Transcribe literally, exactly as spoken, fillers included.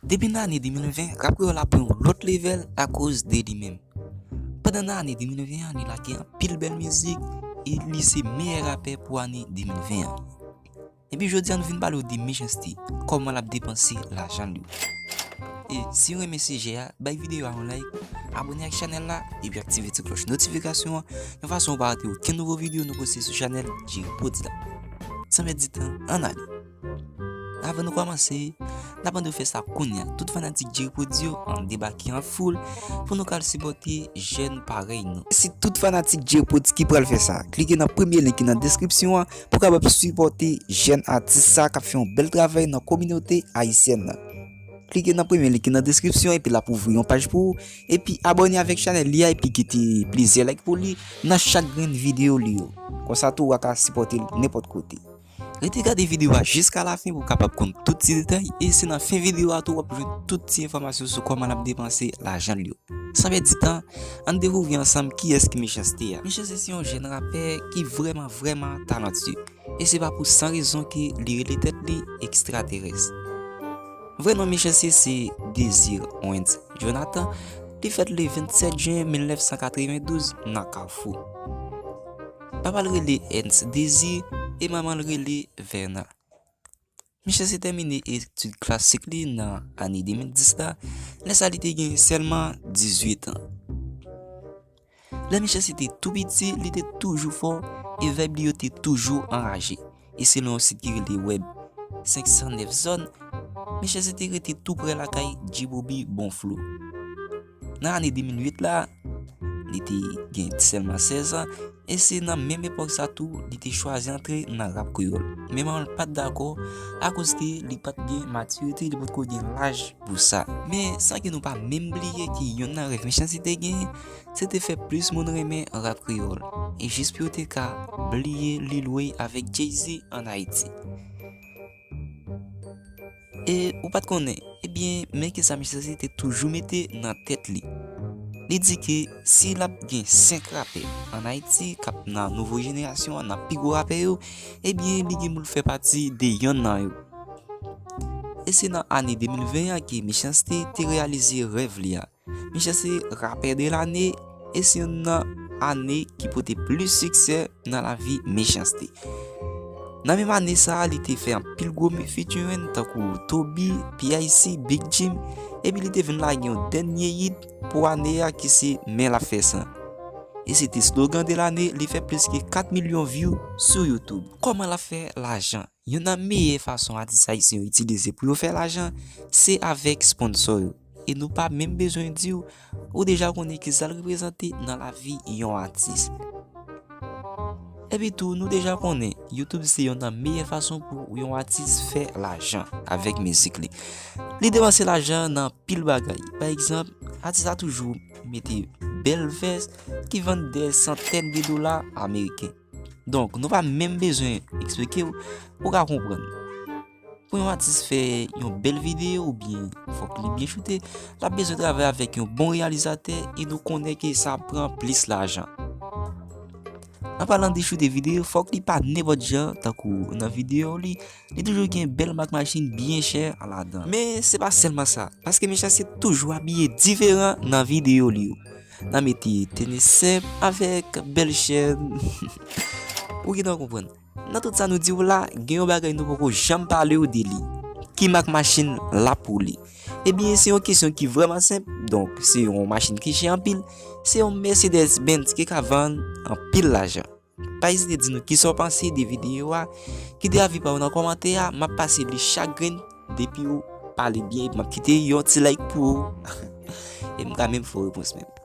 Depi nan ane de mil ven, rap kreyòl la pran yon lòt level akoz de li menm. Pandan nan ane de mil ven an, li lage anpil bèl mizik e li se meyè rapè pou ane de mil ven an. Epi jodi a nou vin pale w de Mechans-T, kòman l ap depanse lajan l yo. E si w renmen sijè a, bay videyo a yon like, abòne ak chanèl la, epi aktive ti klòch notifikasyon an, yon fason w pa rate okenn nouvo videyo nou poste sou chanèl Jerry Prodz la. San pèdi tan, ann ale! Avan nou kòmanse, n ap mande w fè sa kounye a. Tout fanatik Jerry Prodz yo, ann debake an foul pou nou ka al sipòte jèn parèy nou. Si tout fanatik Jerry Prodz ki pral fè sa, klike nan premye link ki nan deskripsyon an pou w kapab sipòte jèn atis sa k ap fè yon bèl travay nan kominote ayisyèn nan. Klike nan premye link ki nan deskripsyon epi l ap ouvri yon paj pou ou. Epi abòne avèk chanèl li a epi kite plizyè like pou li nan chak grenn videyo li yo. Konsa tou w a ka sipòte l nenpòt kote. Rete gade videyo a jiska lafen pou w kapab konn tout ti detay, e se nan fen videyo a tou w ap jwenn tout ti enfòmasyon sou kòman l ap depanse lajan l yo. San pèdi tan, ann dekouvri ansanm kiyès ki Mechans-T a. Mechans-T se yon jèn rapè ki vrèman, vrèman talantyè, e se pa pou san rezon ke li rele tèt li ekstraterès. Vrè non Mechans-T se Désir Wens Jonathan. Li fèt le vennsèt jen mil nèf san katrevendouz nan Kafou. Papa l rele Ernst Désir e manman l rele Verna. Mechans-T tèmine etid klasik li nan ane de mil dis la, lè sa li te gen sèlman dizuit an. Lè Mechans-T te tou piti, li te toujou fò e vibe li yo te toujou anraje. E selon yon sit ki rele Web senk san nèf Zòn, Mechans-T te rete tou prè lakay G-Bobby Bon Flow. Nan ane de mil uit la, li te gen sèlman sèz an, e se nan menm epòk sa tou li te chwazi antre nan rap kreyòl. Men manman l pa t dakò akoz ke li pa t gen matirite, li potko gen laj pou sa. Men san ke nou pa menm bliye ke youn nan rèv Mechans-T te genyen, se te fè plis moun renmen rap kreyòl, e jis pou yo te ka bliye Lil Wayne avèk Jay-Z ann Ayiti. E ou pa t konnen, ebyen, men kisa Mechans-T te toujou mete nan tèt li. Li di ke si l ap gen senk rapè ann Ayiti k ap nan nouvo jenerasyon an, nan pi gwo rapè yo, ebyen, li gen pou l fè pati de yonn nan yo. E se nan ane de mil ven an ke Mechans-T te reyalize rèv li a. Mechans-T se rapè de lane, e se youn nan ane ki pote plis siksè nan lavi Mechans-T. Nan menm ane sa a, li te fè anpil gwo featuring tankou Toby, P I C, Big Jim, epi li te vin lage yon dènye hit pou ane a ki se Men l ap fè san. E se te slogan de lane, li fè plis ke kat milyon view sou YouTube. Kòman l ap fè lajan? Youn nan meyè fason atis ayisyen yo itilize pou yo fè lajan, se avèk sponsò yo. E nou pa menm bezwen di w, ou deja konnen kisa l reprezante nan lavi yon atis. Epi tou, nou deja konnen, YouTube se youn nan meyè fason pou yon atis fè lajan avèk mizik li. Li depanse lajan nan pil bagay. Pa egzanp, atis la toujou mete bèl vès ki vann dè santèn de dola ameriken. Donk, nou pa menm bezwen eksplike w, ou ka konprann. Pou yon atis fè yon bèl videyo oubyen fòk li byen choute, l ap bezwen travay avèk yon bon reyalizatè e nou konnen ke sa pran plis lajan. An palan de choute videyo, fòk li pa nenpòt jan, tankou nan videyo li, li toujou gen bèl mak machin byen chè ladan. Men se pa sèlman sa, paske Mechans-T toujou abiye diferan nan videyo li yo. Nan mete tenis senp avèk bèl chèn. Ou gentan konprann. Nan tout sa nou di w la, gen yon bagay nou poko janm pale w de li. Ki mak machin l ap woule? Ebyen, se yon kesyon ki vrèman senp. Donk, se yon machin ki chè anpil. Se yon Mercedes Benz ki ka vann anpil lajan. Pa ezite di nou kisa w panse de videyo a. Kite avi pa w nan kòmantè a, m ap pase li chak grenn depi w pale byen, epi m ap kite yon ti like pou ou. E m ka menm fè w repons menm.